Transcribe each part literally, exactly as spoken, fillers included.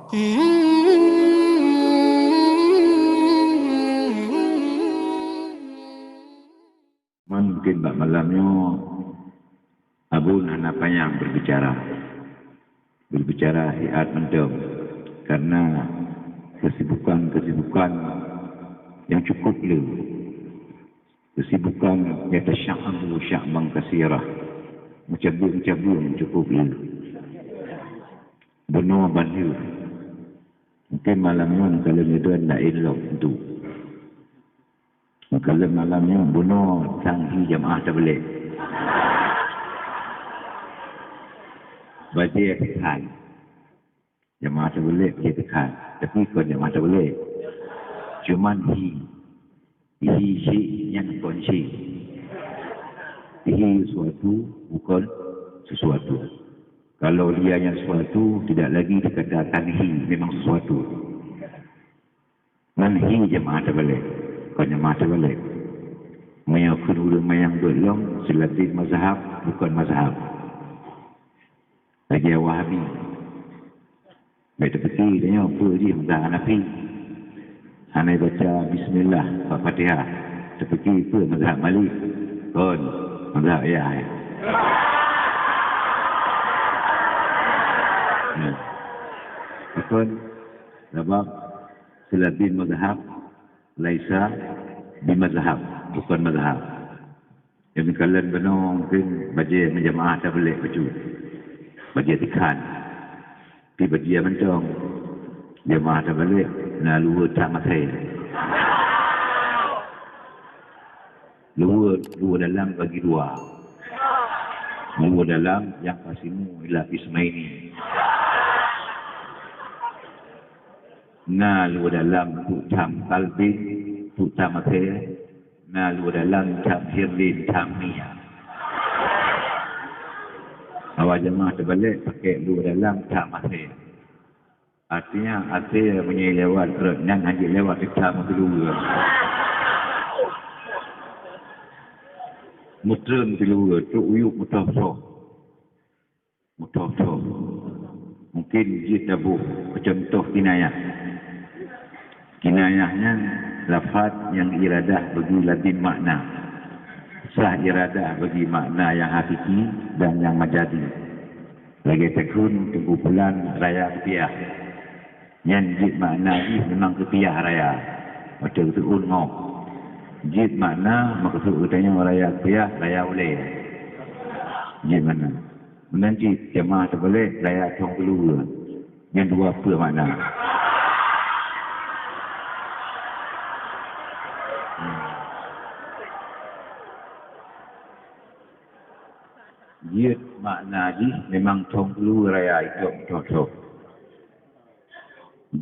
Mungkin bak malam nyoe, Abon hana panyang berbicara. Berbicara siat mantong, karena kesibukan-kesibukan yang cukup le. Kesibukan yatasya'abu sya'ban katsira. Meucabeueng-cabeueng cukup le. Bunoe ban lheueh. Mungkin malam nyoe neukalon idon laén lom tu. Neukalon malam nyoe bunoe sang hi jamaah tabligh. Bajée teukan. Jamaah tabligh bajée teukan. Tapi kon jamaah tabligh. Cuman hi. Hi syik nyan kon syik. Hi sesuatu bukon sesuatu. Kalau dia nyan sesuatu, tidak lagi dikatakan hi, memang sesuatu. Nan hi jamaah tabligh, kon jamaah tabligh. Meunyoe kheun ureuëng manyang beuet lom, Salahuddin mazhab, bukon mazhab. Lagée Wahabi. Bék teupike tanyoe peue jih mazhab Hanafi. Hana baca bismillah bak Fatihah. Teupike peue mazhab Malik. Kon mazhab Yahya. Nah. Kon sabab Salahuddin mazhab laisa bimazhab, bukon mazhab. Nyang kalon bunoe mungkin bajée meujamaah tabligh bacut. Bajée teukan. Tapi bajée mantong. Jamaah tabligh na luweue that maté. Luweue, luweue dalam bagi dua. Luweue dalam nyang qasimu ila qismaini. Na luweue dalam untuk tham kalbin, untuk tham até, na luweue dalam tham hirdin, tham nia. Awak jamaah tabligh pakai luweue dalam tham até. Artinya, até meunyoe lewat rot nyan hana lewat di tham keuluwa. Meutrön keuluwa, trok uyuek meutoh-toh. Meutoh-toh. Mungkin jeuet taboh keu cuntoh kinayah. Kinayah nyan lafaz nyang iradah bagi ladin makna. Sah iradah bagi makna nyang hakiki dan nyang majazi. Lagée takheun Teungku Pulan raya keupiah. Nyan jeuet makna jih memang keupiah raya. Watée geuseuôn ngok. Jeuet makna meukeusut geutanyoe raya keupiah, raya ulée. Jeuet makna. Meunan cit jamaah tabligh raya thong keuluwa. Nyan dua peue makna. Jeuet makna jih memang thong keuluwa raya itong thon-thon.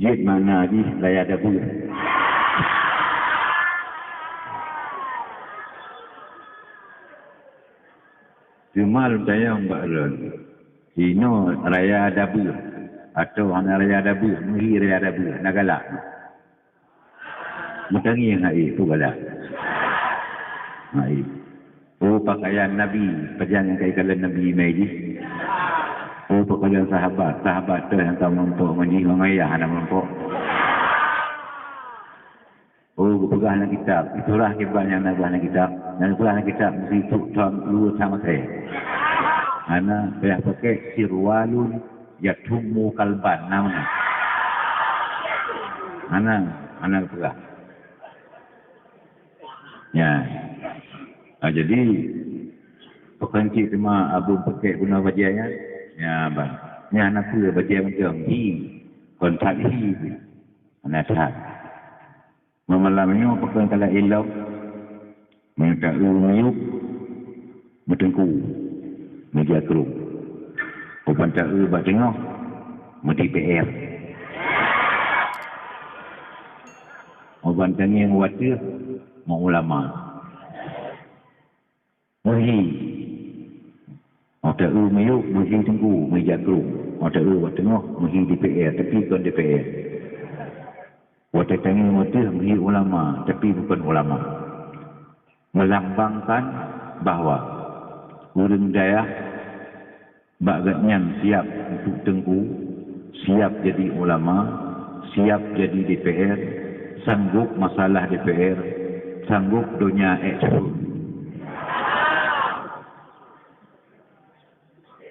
Jeuet makna jih raya dabeuh. Teuma lôn tanyong bak lôn, inoe raya dabeuh atawa hana raya dabeuh, meuhi raya dabeuh, na galak? Meutangieng hai, peue galak? Hai. Oh, pakaian Nabi, pajan nyang ka ikalon Nabi imai jih? Oh, pakaian sahabat, sahabat teuh nyang ka meurumpok ngon jih, ngon ayah hana meurumpok. Oh, geupeugah lam kitab, itulah akibat nyang na geupeugah lam kitab. Nyang geupeugah lam kitab meusituk thon luweue that maté. Hana payah pakai sirwalun yatummu kalban, na meunan? Hana, hana geupeugah. Ya. Ah, jadi, pakon cit teuma Abon pakai guna bajée nyan? Ya, ban. Nyan na peue bajée mantong? Hi. Kon that hi. Hana that. Meumalam nyoe pakon kala ilok, meunyoe ta-eu miyueb, meuteungku, meujak krueng. Uban ta-eu bak teungoh, meudi P R. Uban tangieng wateueh, meuulama. Meuhi. Watée eu miyueb meuhi teungku, meuhi jak krueng. Watée eu bak teungoh meuhi D P R, tapi kon D P R. Watée tangieng wateueh meuhi ulama, tapi bukon ulama. Meulambangkan bahwa ureuëng dayah bak geuhnyan siab untuk teungku, Siap jadi ulama, siap jadi D P R, sanggup masalah D P R, sanggup donya ék ceuruh.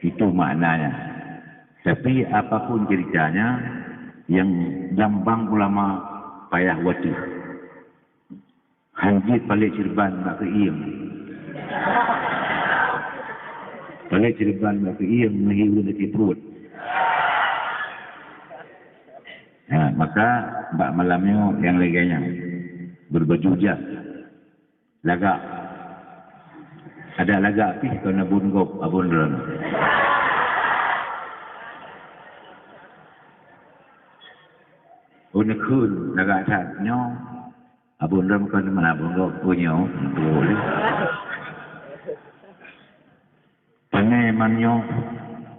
Itu maknanya. Tapi apapun ceritanya, yang lambang ulama payah watèe. Hanjeuet palek ceureuban bak keuieng. Palek ceureuban bak keuieng meuhi ulôn di pruet. Ha, maka bak malam nyoe nyang lagèe nyan, beubaju jas, lagak. Adak lagak pih kon abon gob, abon droeneuh. Ôn kheun lagak that nyoe. Abon droe kon mana abon droe punyo, boleh. Pane man nyoe,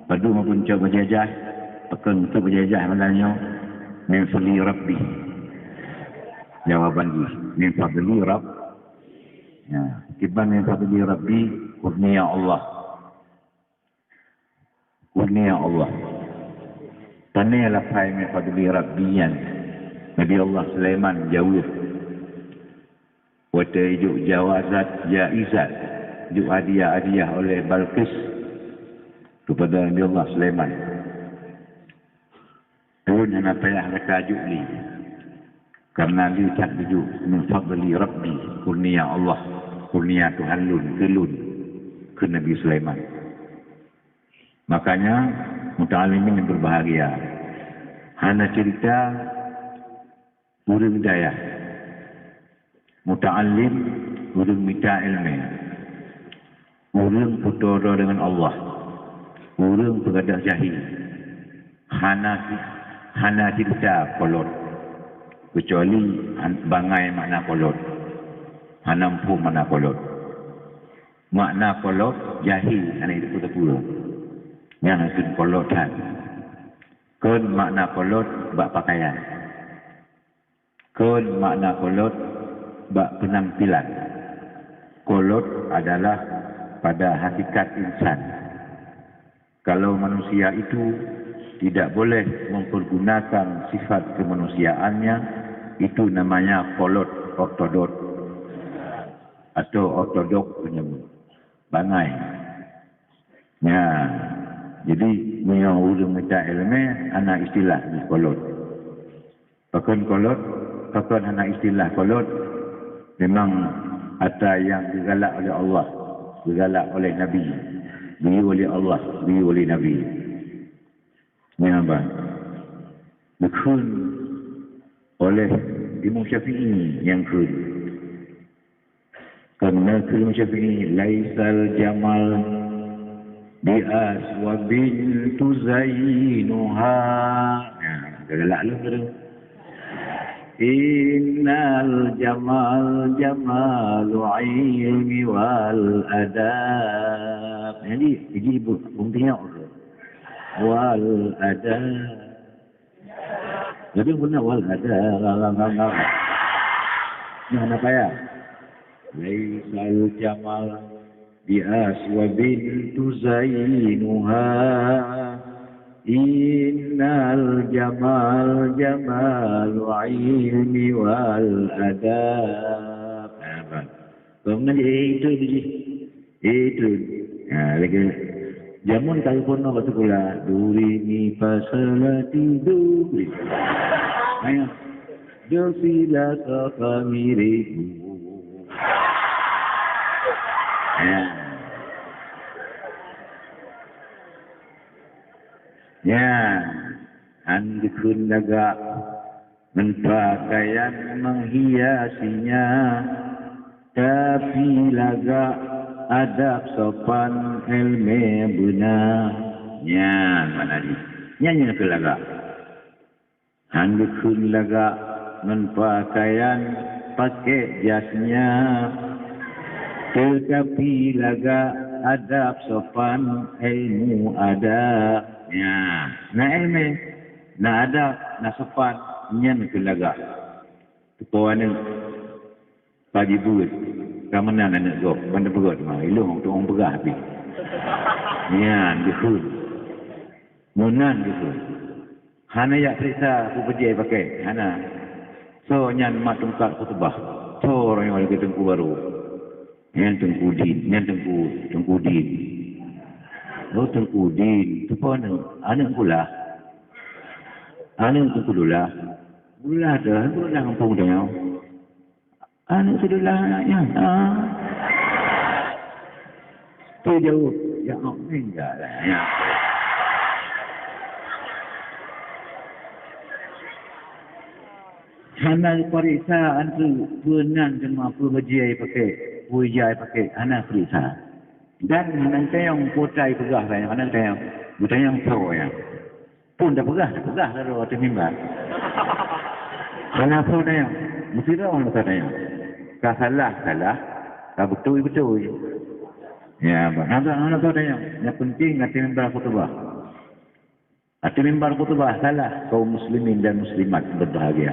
padum abon cok bajajah, pakon untuk bajajah malam nyoe, min fadli Rabbi. Jawaban jih, min fadli Rabb. Ya, kiban min fadli Rabbi, kurnia Allah. Kurnia Allah. Pane lafai min fadli Rabbi nyan. Nabi Allah Sulaiman jaweueb. Watèe jok jawazat jaizat, jok hadiah-hadiah oleh Balqis kepada Nabi Allah Sulaiman. Ulôn hana payah gata jok lé. Karena lé that jijok min fadli Rabbi, kurnia Allah, kurnia Tuhan lôn keu lôn, keu Nabi Sulaiman. Makanya, muta'allimin yang berbahagia, hana cerita ureuëng dayah. Muta'allim, ureuëng mita iéleumé. Ureuëng peutoe droe deungon Allah. Ureuëng peugadôh jahé. Hana, hana cerita kolot. Keucuali han-, bangai makna kolot. Hana muphom makna kolot. Makna kolot, jahé, hana jiteupeue-teupeue. Nyan kheun kolot that. Kon makna kolot bak pakaian. Kon makna kolot bak penampilan. Kolot adalah pada hakikat insan. Kalau manusia itu tidak boleh mempergunakan sifat kemanusiaannya, itu namanya kolot ortodok atau ortodok menyebut bangai. Ya, jadi meunyoe ureuëng mita iéleumé, hana istilah jih kolot. Pakon kolot, pakon hana istilah kolot, memang atra nyang geugalak oleh Allah, geugalak oleh Nabi, geuyue oleh Allah, geuyue oleh Nabi. Nyan ban. Geukheun oleh Imam Syafi'i nyang kheun. Karena kheun Imam Syafi'i, "Laisal jamal bi aswabin tuzainuha." Nah, galak lom tu. "Innal jamal jamalu ilmi wal adab." Jadi, jadi bu-, buktinya apa? Wal adab. Jadi guna wal ada, la, la, la, la. Nah, nak kaya. Laisal jamal bi aswabin tuzainuha. Innal jamal jamalu ilmi wal adab. Nah, bang. Kau mengaji itu, itu. Itu. Ha, lagi. Jameun ka geupeugah bak sikula, "Do, re, mi, fa, so, la, ti, do, re." Ayo. "Do, si, la, so, fa, mi, re, do." Ya. Ya. Han geukheun lagak. Ngon pakaian menghiasinya, tapi lagak adab sopan ilmu beuna. Nyan makna jih. Nyan nyang keu lagak. Han geukheun lagak ngon pakaian pakai jasnya, tetapi lagak adab sopan ilmu adab. Nyan, na ilmu, na adab, na sopan, nyan keu lagak. Teupeue aneuëk, pagi buet, ka meunan aneuëk gob, ban teupeugah teuma, ilong tuong peugah pih. Nyan geukheun. Meunan geukheun. Hana jak peuriksa peue bajèe pakèk, hana. Soe nyan mat tungkat khutubah? Soe uroe nyoe lagèe teungku barô? Nyan Teungku Din, nyan Teungku, Teungku Din. Oh, Teungku Din, tu peue aneuk? Aneuk Kulah. Aneuk Teungku Dulah. Dulah tu, Dulah gampông tanyoe. Aneuk Teungku Dulah nyan. Ah. Tu jaweueb, ya Allah, enggak lah, ya. Hana geupareksa antu peue nan teuma peue bajèe pakèk, peue ija pakèk, hana pareksa. Dan hana tanyong peue ata peugah, hana tanyong. Geutanyong soe nyan. Pun tapeugah, tapeugah laju ateueh mimbar. Hana soe tanyong. Meusidroe hana soe tanyong. Ka salah, salah. Ka beutôi, beutôi. Ya, hana, hana soe tanyong. Nyang penting ateueh mimbar khutubah. Ateueh mimbar khutubah salah, kaum muslimin dan muslimat berbahagia.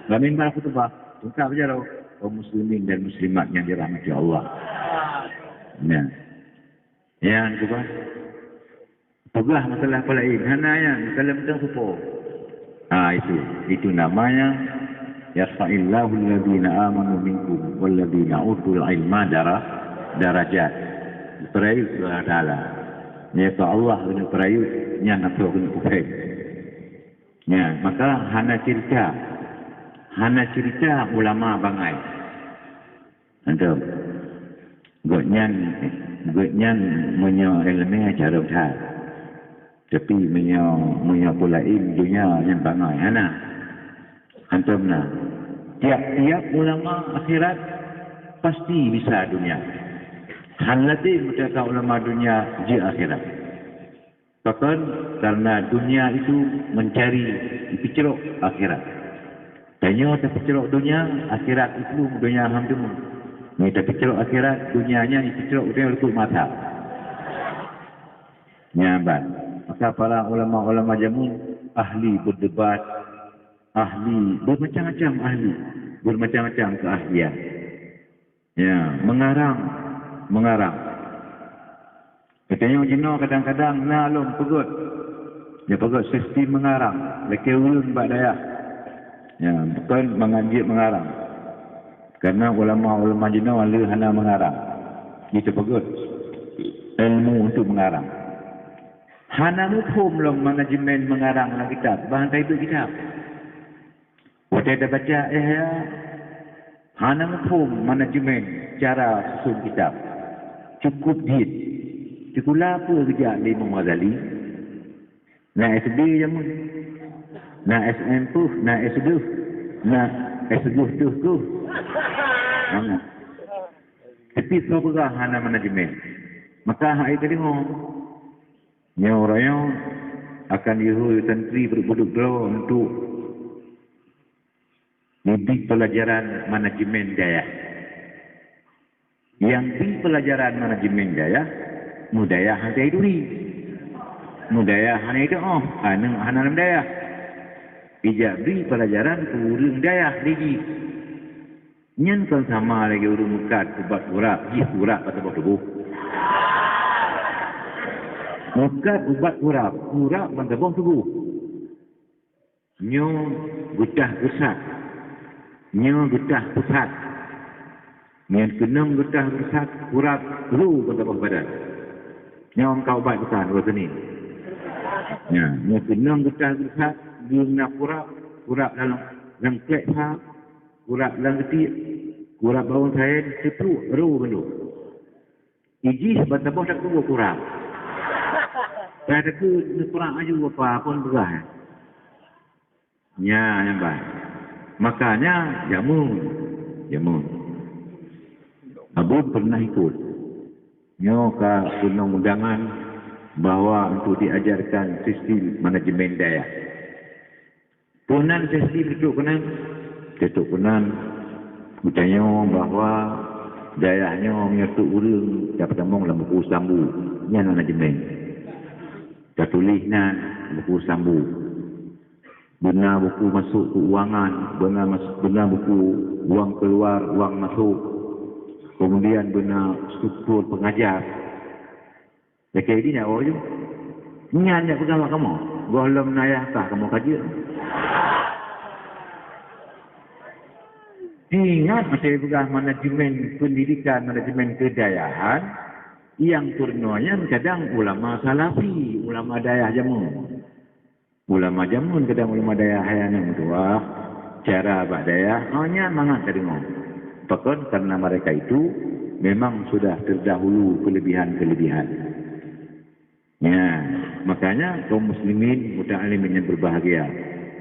Lam mimbar khutubah, tungkat beujaroe, kaum muslimin dan muslimat nyang dirahmati Allah. Nyan. Nyan tu bah. Peugah masalah peue laén, hana nyan, dalam teuh pupo. Ah, itu. Itu namanya yarfa'illahu alladhina amanu minkum walladhina utul ilma dara-, darajat. Peurayeuk Allah Taala. Nyan keu Allah keuneuk peurayeuk, nyan ateueh keuneuk kuphém. Nyan, maka hana cerita. Hana cerita ulama bangai. Antom. Gobnyan, gobnyan meunyoe iéleumé carông that. Tapi meunyoe, meunyoe peue laén donya nyan bangai hana. Antom na, tiap-tiap ulama akhirat pasti bisa donya. Hana lé meuteuka ulama donya jeuet akhirat. Pakon? Karena dunia itu mencari, ipeucrok akhirat. Tanyoe tapeucrok dunia, akhirat itu dunia ham teuma. Nyoe tapeucrok akhirat, dunia nyan ipeucrok tanyoe likot mata. Nyan ban. Maka para ulama-ulama jameun ahli berdebat, ahli bermacam-macam ahli, bermacam-macam keahlian. Ya, mengarang, mengarang. Geutanyoe jinoe kadang-kadang na lom peugöt. Ya, peugöt sistem mengarang, lakèe ureueng bak dayah. Ya, bukon mangat jeuet mengarang. Karena ulama-ulama jinoe le hana mengarang. Jiteupeugöt ilmu untuk mengarang. Hana muphom lom manajemen mengarang lam kitab, bah han taiduek kitab. Watèe tabaca Ihya, hana muphom manajemen cara susun kitab. Cukup jeuet. Sikula peue geujak lé Imam Ghazali? Na S D jameun. Na S M peuh, na S deuh, na S deuh teuh keuh. Hana. Tapi soe peugah hana manajemen. Maka hai teudeungoe. Nyoe uroe nyoe akan yue santri beudôk-beudôk droe untuk Neubri peulajaran manajemen dayah. Nyang bri peulajaran manajemen dayah, meudayah hana ituri. Meudayah hana iteu'oh, aneuk hana lam dayah. Ijak bri peulajaran keu ureueng dayah lé jih. Nyan kon sama lagèe ureueng meukat ubat urap, jih urap bak saboh tuboh. Meukat ubat urap, urap bak saboh tuboh. Nyoe geutah geusat. Nyoe geutah peusat. Nyan keunong geutah geusat, urap ru bak saboh badan. Nyoe ka ubat bukan, ubat seunin. Nyan, nyoe keunong geutah geusat, geuna urap, urap lam, lam klek pha, urap lam geutiek, urap bawang saén, teupluek ru bandum. Ijih ban saboh takue kurang. Ka takue neukurang aju apa pun peugah. Nya, nyan ban. Makanya, jameun. Jameun. Abon pernah ikut. Nyoe ka keunong undangan bahwa untuk diajarkan sistem manajemen dayah. Peue nan sesi teutuk keunan? Teutuk keunan geutanyoe bahwa dayah nyoe meunyoe trok ureueng tapeutamong lam buku sambu, nyan manajemen. Tatuléh nan buku sambu. Beuna buku masôk keuangan, beuna mas-, beuna buku uang keluar, uang masôk. Kemudian beuna struktur pengajar. Lakèe jih nyan awak ju. Nyan jak peugah bak kamoe, gohlom na yah kah kamoe ka jeuet. Ingat, masa peugah manajemen pendidikan, manajemen kedayahan, nyang peurunoe nyan kadang ulama salafi, ulama dayah jameun. Ulama jameun kadang ulama dayah hai aneuk meutuah, cara bak dayah, oh, nyan mangat tadeungoe. Pakon? Karena mereka itu memang sudah terdahulu kelebihan-kelebihan. Ya, makanya kaum muslimin, muta'allimin yang berbahagia,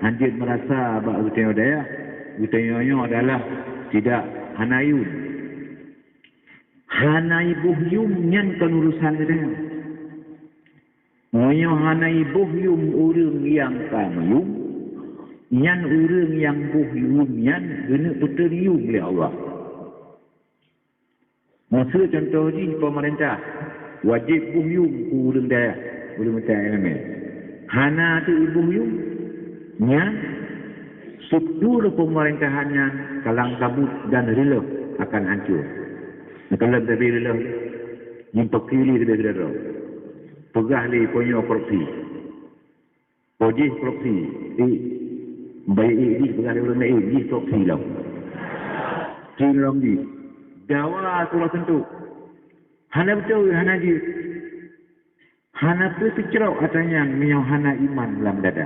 hanjeuet merasa bak geutanyoe dayah, geutanyoe nyoe adalah tidak hana yum. Hana iboh yum nyan kon urusan geutanyoe. Meunyoe hana iboh yum ureuëng nyang ka meuyum, nyan ureuëng nyang boh yum nyan geuneuk peuteun yum lé Allah. Miseu contoh jih, pemerintah wajéb boh yum keu ureuëng dayah, ureuëng mita ileumèe. Hana teuk iboh yum, nyan struktur pemerintahan nyan kalang kabut dan riloh akan hancur. Neukalon sabe riloh, jimpaki lé sabe keudroe. Peugah lé po nyoe korupsi. Po jih korupsi, eh, bayeue eh, jih peugah lé ureuëng laén, jih korupsi lom. Cit lom jih. Dawa tu lah sentuh. Hana beutôi, hana jeuet. Hana peue teucrok atra nyan meunyoe hana iman lam dada.